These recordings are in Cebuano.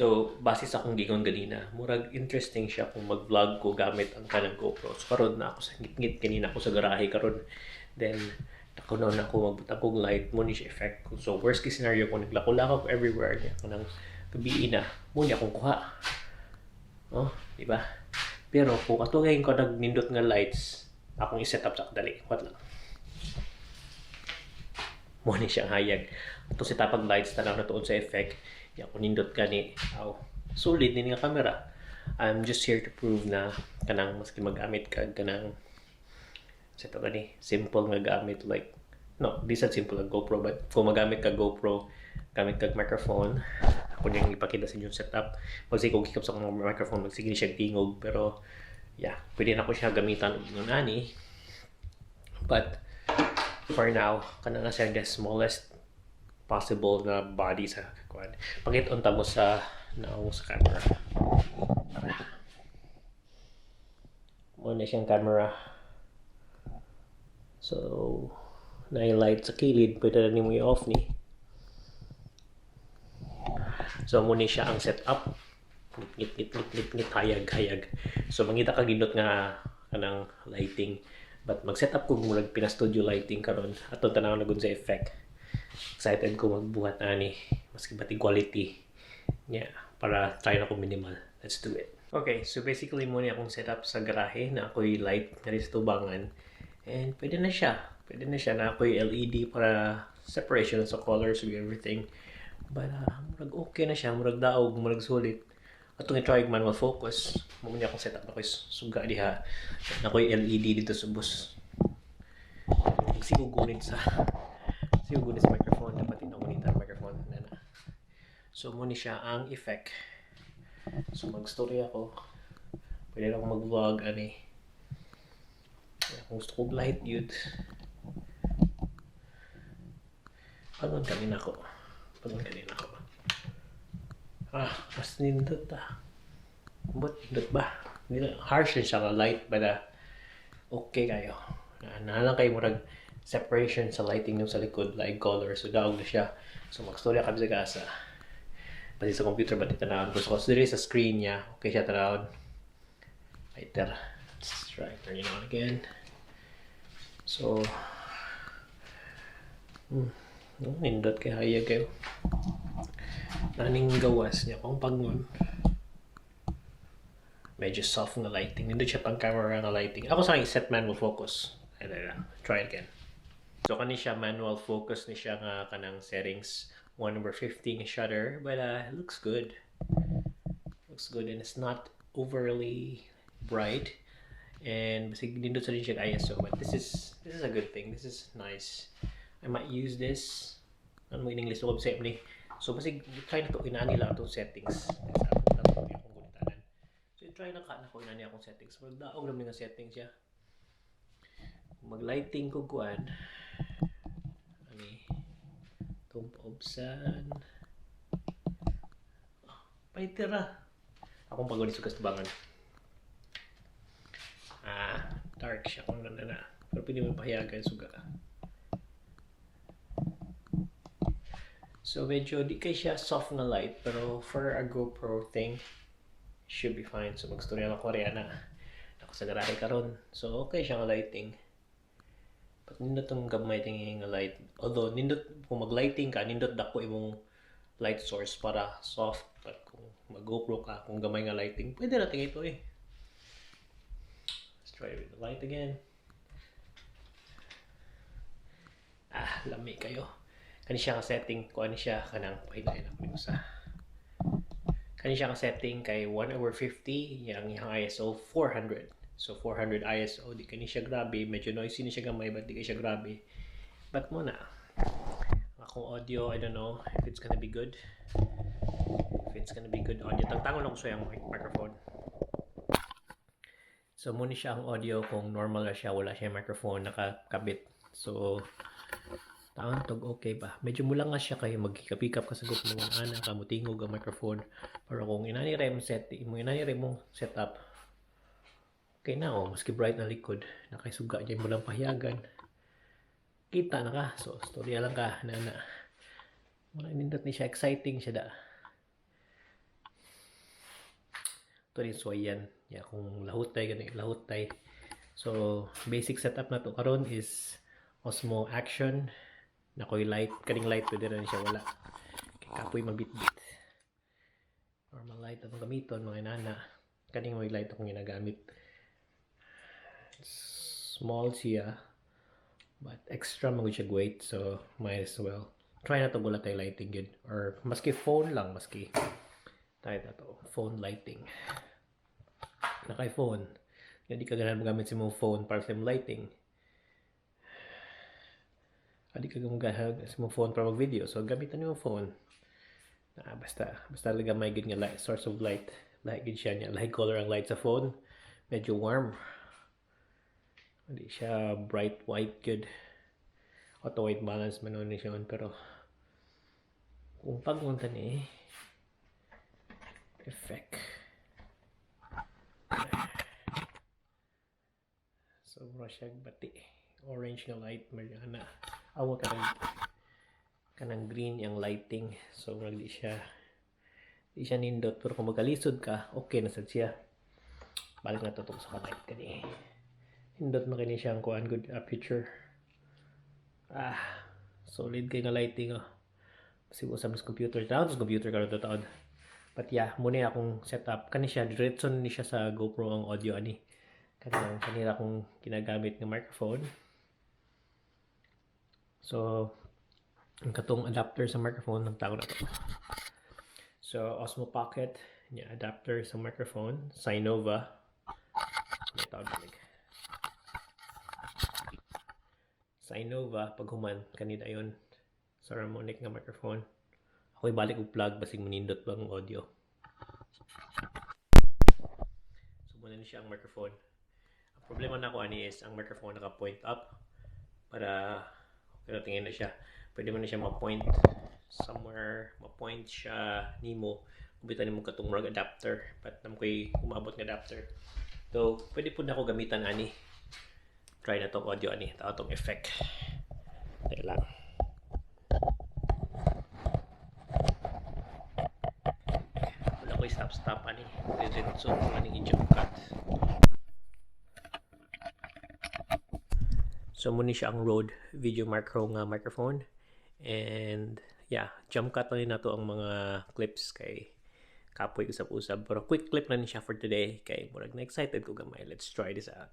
So, base sa akong giingon ganina, murag interesting siya kung mag-vlog ko gamit ang kanang GoPro. So, karon na ako sa ngit-ngit kanina ako sa garahe karon. Then, ako na ako magbutang kog light mo ni siya effect. So, worst case scenario, kung naglako-lako ko everywhere niya, kanang gabii na, mo niya akong kuha. Oh, di ba? Pero kung ato ngayon ko nagnindot nga lights, akong i-set up sa kadali. What lang. Mo ni siyang hayag. Ato si tapag lights, tanaw na tuon sa effect. Ya kung nindot gani, aw, solid ni nga camera. I'm just here to prove na kanang maski magamit ka kanang sa ito gani simple nga gamit, like, no, di sa simple ang GoPro, but kung magamit ka GoPro, gamit kag microphone, ako niyang ipakita sa inyong setup. Magsige kog hikap sa akong microphone, magsige siya tingog, pero yeah, pwede na ko siya gamitan og ingon ani. But for now, kanang na siya the smallest possible na body sa kuan. Pakit unta mo sa naong sa camera. Tara. Mo na siyang camera. So, na light sa kilid, pwede na nimo i-off ni. So, mo ni siya ang setup. Ngit, ngit, ngit, ngit, ngit, hayag, hayag. So, mangita kag nindot nga kanang lighting. But mag-set up ko murag pina-studio lighting karon. Atong tanaw na gud sa effect. Excited ko magbuhat ani maski ba't quality niya para try na ko minimal. Let's do it. Okay, so basically mo ni akong setup sa garahe na ako'y light na sa tubangan. And pwede na siya. Pwede na siya na ako'y LED para separation sa colors and everything. But murag okay na siya, murag daog, murag sulit. Atong i-try manual focus. Mo ni akong setup na ako'y suga diha. Na ako'y LED dito sa bus. Siguro gunit sa microphone. Dapat inagunitan microphone na na. So, mo ni siya ang effect. So, mag-story ako. Pwede lang mag-vlog, ani. Kung gusto ko light, yun. Pagon kanina ko. Pagon kanina ko. Ah, mas nindot ah. But, nindot ba? Hindi na, harsh din siya nga light, but okay kayo. Na, na lang kayo murag separation sa lighting nung sa likod, like color. So, daog na siya. So, magstorya kami sa gasa. Pati sa computer ba tanawon ko. So, diri sa screen niya, okay siya tanawon. Right there. Let's try turn it on again. So, no, nindot kay hayag kayo. Naning gawas niya kung pagngon. Medyo soft na lighting. Nindot siya pang camera nga lighting. Ako sa set manual focus. Ay, ay, ay. Try it again. So kani siya manual focus ni siya nga kanang settings 1/50 nga shutter, but it looks good. Looks good and it's not overly bright and basig nindot sa din siya ISO, but this is a good thing. This is nice. I might use this. Ano mo in English website ni. So basig try na to inani lang atong settings. So try na ka na ko inani akong settings. Magdaog naman nga settings siya. Mag-lighting ko kuan. Ani tumpa obsan. Oh, paitira. Akong pagod sa kastubangan. Ah, dark siya kung na na. Pero pwede mo pahayagan suga. So medyo di kay siya soft na light, pero for a GoPro thing should be fine. So magstorya lang ko na. Ako sa garahe karon. So okay siya nga lighting. But nindot tong gamay tingin nga light. Although nindot kung mag-lighting ka, nindot dako imong light source para soft. But kung mag-GoPro ka, kung gamay nga lighting, pwede na tingin ito eh. Let's try with the light again. Ah, lami kayo. Kani siya nga setting, kung ano siya, kanang, pahilain ako nimo sa. Kani siya nga setting kay 1/50, yang iyang ISO 400. So 400 ISO, di kani siya grabe, medyo noisy ni siya gamay, but di kay siya grabe. But mo na. Akong audio, I don't know if it's gonna be good. If it's gonna be good audio. Tangtangon ako sa iyang microphone. So mo ni siya ang audio kung normal na siya, wala siya microphone nakakabit. So taon tog okay ba? Medyo mula nga siya kay maghikap-hikap ka sa GoPro mga ana ka mutingog ang microphone. Pero kung inani ra imong set, imo inani ra imong setup, okay na oh, maski bright na likod, nakasuga dyan mo lang pahiyagan. Kita na ka. So storya lang ka na na. Wala nindot ni siya, exciting siya da. Ito ni suwayan. Ya, kung lahutay, gani lahutay. So, basic setup na to karon is Osmo Action. Nakoy light, kaning light pwede rin siya wala. Kay kapoy magbitbit. Normal light atong gamiton, mga inana. Kaning may light akong ginagamit. Small siya but extra man gud siya weight, so might as well. Try na to, wala tay lighting gud or maski phone lang, maski tayo na to phone lighting. Nakay phone. Hindi ka ganahan magamit sa imong phone para sa imong lighting. Adi ka ganahan sa imong phone para mag-video. So gamitan nimo phone. Ah, basta basta lang may gud nga light, source of light. Light gud siya niya. Light color ang light sa phone. Medyo warm. Hindi siya bright white good. Auto white balance man ni siya, pero kung pagunta ni effect. So mura siya bati. Orange nga light mariana. Awa kanang green yung lighting. So murag di siya nindot, pero kung magkalisod ka, okay na sad siya. Balik na to sa light kani. Nindot man kini siya ang kuan, good aperture. Ah, solid kay nga lighting, oh. Sibo sa mas computer. Taon sa computer karon taon. But yeah, muna akong setup. Kani siya, diretso ni siya sa GoPro ang audio ani. Kanang kanila akong ginagamit nga microphone. So, ang katong adapter sa microphone, nagtago na to. So, Osmo Pocket, niya adapter sa microphone, Xynova. May tawag balik. Xynova, paghuman, kanina yun. Saramonic nga microphone. Ako ibalik og plug, basig manindot bang audio. So, muna ni siya ang microphone. Ang problema na ako ani is ang microphone naka-point up para pero tingin na siya. Pwede man na siya ma-point somewhere, ma-point siya nimo. Kubitan nimo katong murag adapter, but nam ko'y umabot nga adapter. So, pwede pud nako gamitan ani. Try na tong audio ani, tao tong effect. Teka lang. Wala ko'y stop-stop ani. Diretso ko aning i-jump cut. So muna siya ang Rode Video Micro nga microphone. And yeah, jump cut na nato ang mga clips kay kapoy usab-usab. Pero quick clip na ni siya for today kay murag na excited ko gamay. Let's try this out.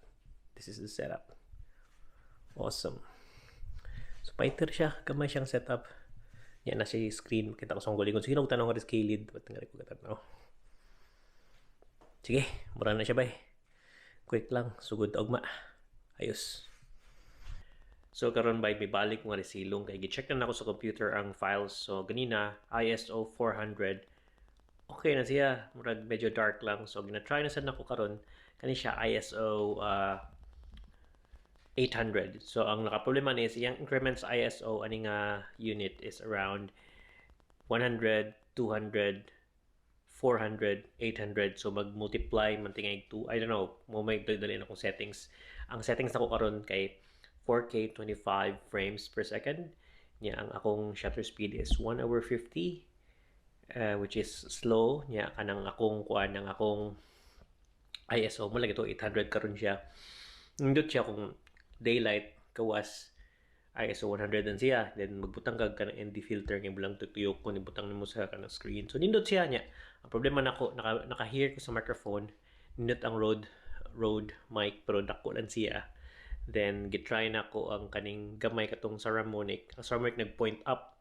This is the setup. Awesome. So fighter siya, gamay siyang setup. Yan na siya screen, makita ko sa akong galingon. Sige, tanong nga kilid, ba't nga ko katanaw. Sige, mura na siya bay. Quick lang, sugod ugma. Ayos. So karon bay may balik nga resilong kay gi-check na nako sa computer ang files. So ganina ISO 400. Okay na siya, murag medyo dark lang. So gina-try na sad nako karon kani siya ISO 800. So ang nakaproblema ni is iyang increments ISO ani nga unit is around 100, 200, 400, 800. So mag-multiply man tingay 2. I don't know, mo may dali na akong settings. Ang settings nako karon kay 4K 25 frames per second. Nya ang akong shutter speed is 1/50, which is slow. Nya kanang akong kuan, ang akong ISO mo lagi to 800 karon siya. Nindot siya kung daylight kawas ISO 100 dan siya, then magbutang kag kanang ND filter nga bulang tutuyok kung ibutang nimo sa kanang screen. So nindot siya niya. Ang problema nako, naka-hear ko sa microphone, nindot ang Rode mic pero dako lang siya. Then gitry na ko ang kaning gamay katong Saramonic. Ang Saramonic nag-point up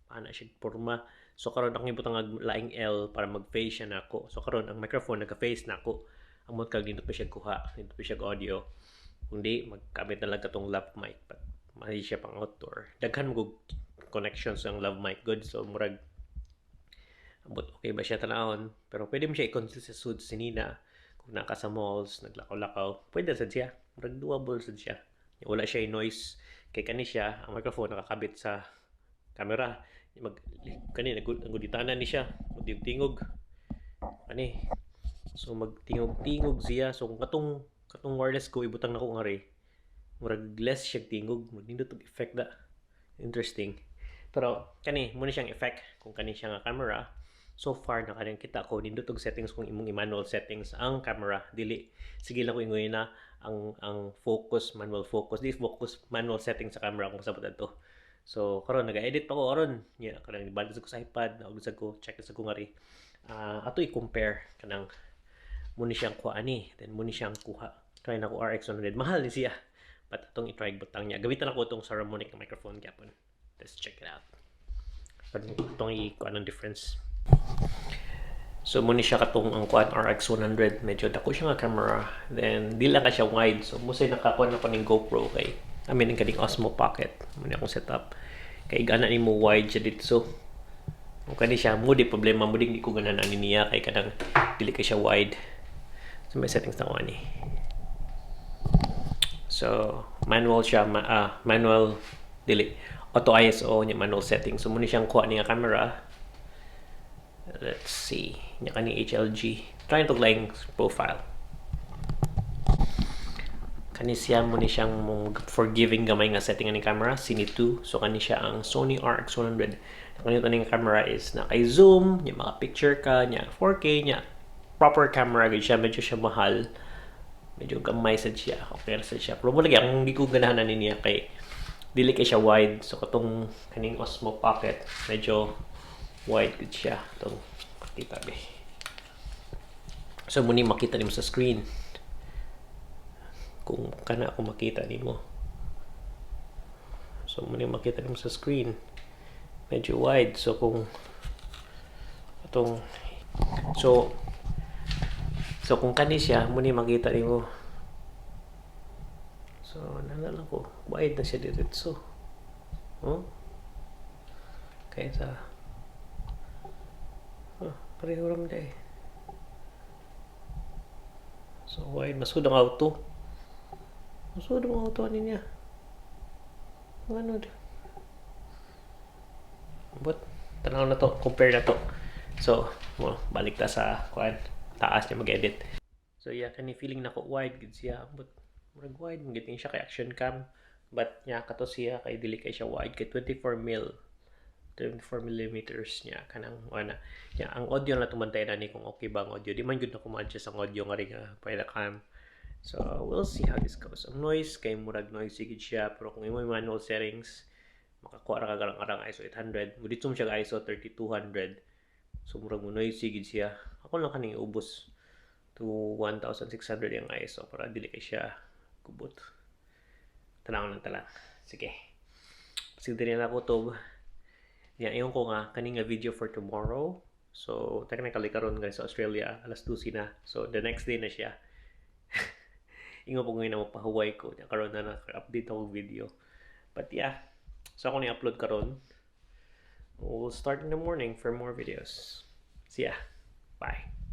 ana siya porma. So karon akong ibutang ang laing L para mag-face siya nako. So karon ang microphone nagka-face nako. Ang mot kag nindot pa siya kuha, nindot pa siya audio. Kundi maggamit na lang katong lav mic, but mali siya pang outdoor. Daghan mo connections ang lav mic good, so murag ambot okay ba siya tanawon, pero pwede mo siya i-conceal sa suit si Nina kung naka sa malls naglakaw-lakaw, pwede sad siya, murag doable sad siya. Wala siya noise kay kani siya ang microphone nakakabit sa camera, mag kani naguditanan ni siya, magtingog kani, so magtingog-tingog siya. So kung katong wireless ko ibutang nako nga re, murag less siya tingog, nindot og effect da. Interesting. Pero kani mo ni siyang effect kung kani siya nga camera. So far na kanang kita ko, nindot og settings kung imong i-manual settings ang camera. Dili sige lang ko ingoy na ang focus, manual focus, di focus, manual settings sa camera kung pasabot adto. So karon naga-edit pa ko karon. Yeah, kanang balik ko sa iPad, naog sa ko, check sa ko ngari. Ato i-compare kanang muni siyang kuha ani, then muni siyang kuha. Try na ko RX 100. Mahal ni siya. But atong i-try butang niya. Gamitan ako itong Saramonic na microphone gyapon. Let's check it out. Atong i-kuha ng difference. So muni siya katong ang kuan RX 100, medyo dako siya nga camera. Then di lang ka siya wide. So musay nakakuha na ko ning GoPro kay, I mean, kaning Osmo Pocket. Muni akong setup. Kay gana nimo wide siya dito. Kung kani siya mo di problema mo, di ko ganahan ani niya kay kanang dili kay siya wide. So may settings na ko ani. So manual siya, manual, dili auto ISO niya, manual setting. So muni siyang kuha niya camera. Let's see. Nya kani HLG. Try to laing profile. Kani siya mo ni siyang mong forgiving gamay nga setting ani camera, Cine 2. So kani siya ang Sony RX100. Kani ning camera is na kay zoom, nya mga picture ka, nya 4K, nya proper camera gid siya, medyo siya mahal. Medyo gamay sad siya. Okay ra sad siya. Pero mo lagi ang hindi ko ganahan ani niya kay dili kay siya wide. So katong kaning Osmo Pocket, medyo wide gud siya. Itong pakita be. So muni makita nimo sa screen. Kung kana ako makita nimo. So muni makita nimo sa screen. Medyo wide. So kung atong so kung kani siya, muni makita nimo. So nana lang ko, wide na siya diretso. Oh. Kaya sa, oh, pareho ram day. So wide, masud ang auto. Masud ang auto ani niya. Ano di? But tanaw na to, compare na to. So, mo balik ta sa kuan, taas niya mag-edit. So yeah, kani feeling nako wide gid siya, but murag wide man gid siya kay action cam. But nya kato siya kay dili kay siya wide kay 24 mil, 24 millimeters niya kanang ana nya. Ang audio na tumantay na ni kung okay ba ang audio. Di man gud na ko ma-adjust ang audio nga rin nga pwede cam. So we'll see how this goes. Ang noise kay murag noisy gid siya, pero kung imo manual settings, makakuha ra ka arang ISO 800. Mudito mo siya ISO 3200, so murag mo noisy gid siya. Ako lang kaning ubos to 1600 yung ISO para dili kay siya gubot. Tanaw lang tala. Sige, sige, dili na ako to. Yeah, ingon ko nga kani nga video for tomorrow. So technically karon guys sa Australia alas 12 na. So the next day na siya. Ingon po ngayon na mapahuway ko. Karon na naka-update ako video. But yeah, so ako ni upload karon. We'll start in the morning for more videos. See ya. Bye.